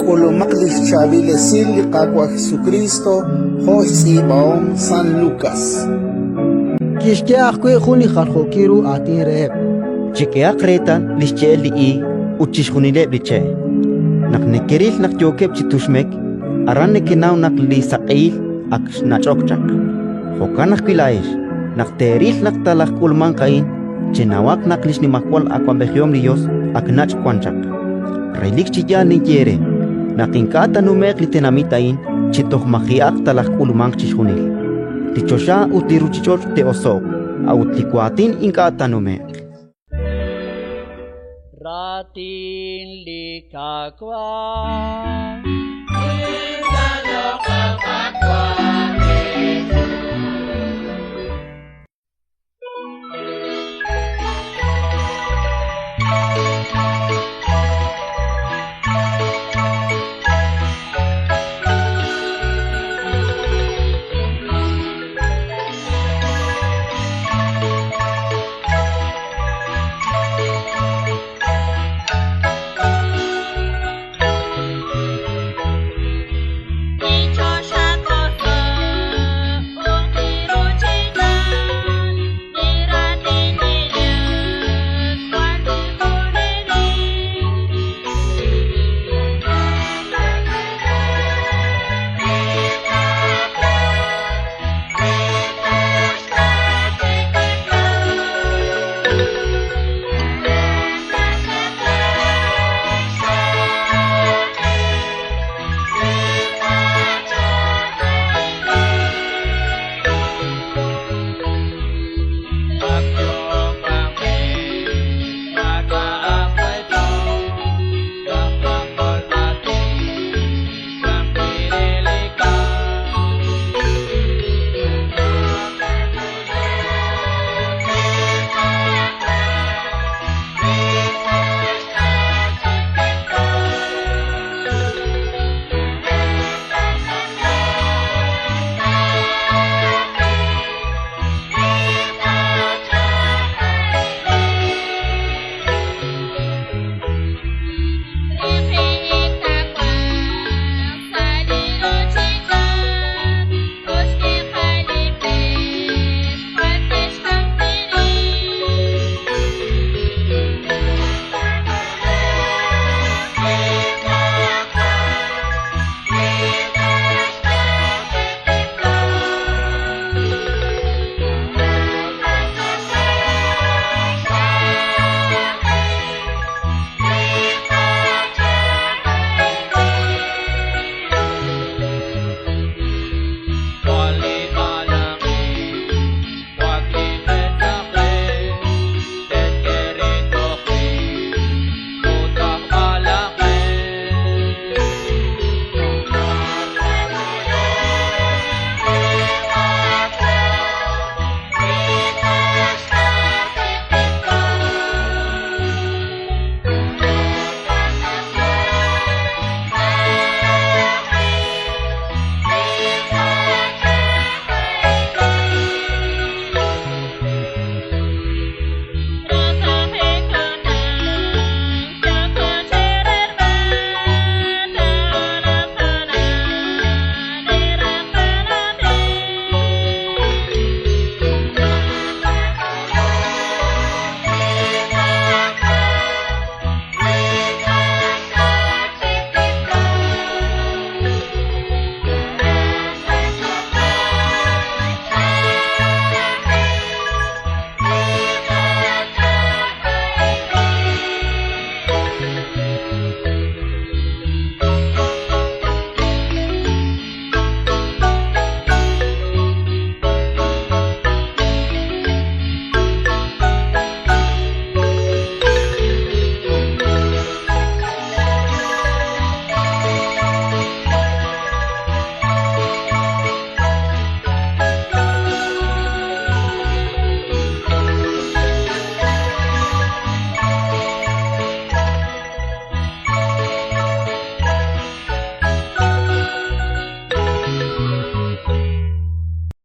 K'ulumaq li xchaab'il esil li Qaawa' Jesukriist jo' xtz'iib'ahom San Lukas. Kixye ajwi' jun li jaljookil ru aatin reheb': Chek'ehaq reetal li xche'el li iig ut chixjunileb' li che'. Naq nekeril naq yookeb' chi tuxmek, aran nekenaw naq li saq'ehil ak xnach'ok chaq. Jo'kan ajwi' laa'ex, naq teeril naq talajk'ulmanq a'in, chenawaq naq li xnimajwal awab'ejihom li Yos ak nach' wan chaq. Relik chi yaal ninye eere naq ink'a' taanume'q li tenamit a'in chi toj maji'aq talajk'ulmanq chixjunil. Li choxa ut li ruuchich'och' te'oso'q, a'ut li waatin ink'a' taanume'q. Raatin li Qaawa'.